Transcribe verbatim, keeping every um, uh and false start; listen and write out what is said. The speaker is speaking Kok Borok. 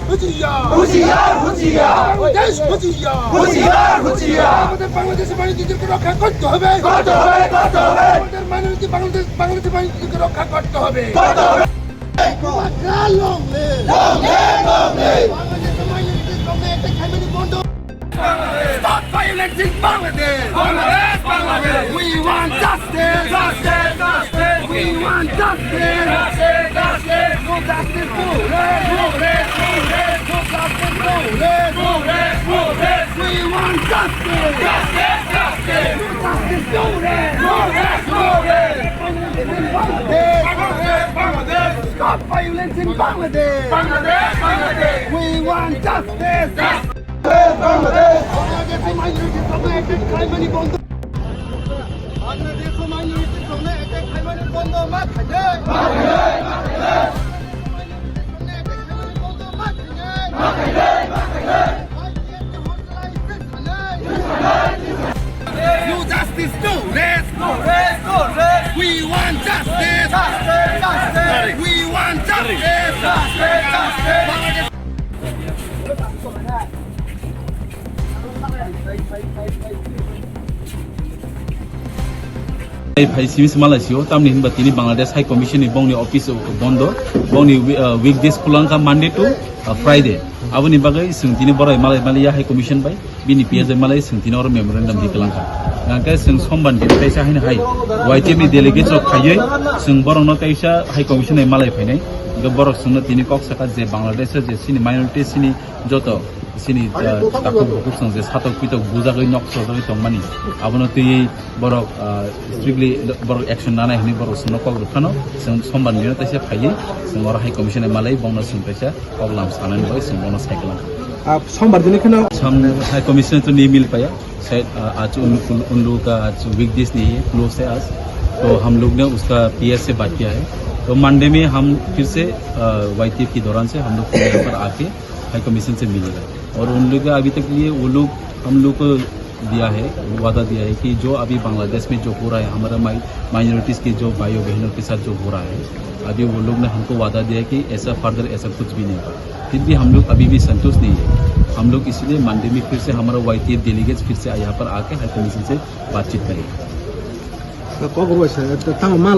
হুঁশিয়ার! হুঁশিয়ার, হুঁশিয়ার! বাংলাদেশ হুঁশিয়ার! হুঁশিয়ার, হুঁশিয়ার! আমাদের বাংলাদেশের মাইনরিটিদেরকে রক্ষা করতে হবে! করতে হবে, করতে হবে! আমাদের মাইনরিটি বাংলাদেশ, বাংলাদেশের মাইনরিটিদেরকে রক্ষা করতে হবে! করতে হবে! Long live! Long live, long live! বাংলাদেশের মাইনরিটির সামনে একটা খাইমানি বন্ধ! Stop violence in Bangladesh! Bangladesh, Bangladesh! We want justice! Justice, justice! We want justice! Justice, justice! No justice, no rest! No rest, no rest! No justice, no rest! No rest, no rest! We want justice! Justice, justice! No justice, no rest! No rest, no rest! Violence in Bangladesh! Bangladesh, Bangladesh! Stop violence in Bangladesh! Bangladesh, Bangladesh! We want justice! Justice! Bangladesh! বাংলাদেশি মাইনরিটির সামনে অ্যাটাক খাইমানি বন্ধ! বাংলাদেশি মাইনরিটির সামনে অ্যাটাক খাইমানি বন্ধ! মা খাইলে! মা খাইলে! মাইনরিটির সামনে অ্যাটাক খাইমানি বন্ধ! মা খাইলে! মা খাইলে! আইপিএফ কে হৌসলা ইজ্জত খানে! No justice, no rest! No rest, no rest! We want justice! Justice, justice! We want justice! Justice, justice! Bangladesh Phai simi se malai sio, tamni hinba tini Bangladesh High Commission ni bongni office bondo, bongni wi-, uh, weekdays khulangkha Monday to, uh, Friday. Aboni bagwi chwng tini borai malai maliya High Commission bai, bini P S bai malai chwng tini oro memorandum di kwlangkha. Hwnkhe chwng sombar din kaisa haino hai Y T F ni delegates rok phaiwi chwng borokno kaisa High Commission bai malai phainai. Hwnkhe borok chwngno tini kok sakha je Bangladesh o je chini minority chini joto chini, uh, takhuk bukhuk chwng je satok pitok bujagwi nok sojagwi tongmani, abono twiwi borok, uh, strictly borok action nanai hwnwi borok chwngno kok rwphano, chwng sombar nino taisa phaiwi chwng oro High Commission bai malai bongno chwng taisa kok lam sanani bagwi chwng bono sai kwlangkha. Ah, sombar dini kheno Sam High Commission to nahi mil paya. Sir, uh, आज उन, उन, उन लोगों का आज वीकडेज नहीं है, क्लोज है आज। तो हम लोग ने उसका पीएस से बात किया है। तो मंडे में हम फिर से, uh, वाईटीएफ के दौरान से हम लोग फिर यहाँ पर आके हाई कमीशन से मिलेगा। और उन लोग का अभी तक लिए वो लोग हम लोग को दिया है, वादा दिया है कि जो अभी बांग्लादेश में जो हो रहा है, हमारा माइ-, माइनॉरिटीज़ के जो भाइयों बहनों के साथ जो हो रहा है, अभी वो लोग ने हमको वादा दिया है कि ऐसा फर्दर ऐसा कुछ भी नहीं होगा। फिर भी हम लोग अभी भी संतुष्ट नहीं है। हम लोग इसीलिए मंडे में फिर से हमारा वाईटीएफ डेलीगेट्स फिर से यहाँ पर आके हाई कमीशन से बातचीत करेंगे। Kok rwbaisa, tamo malai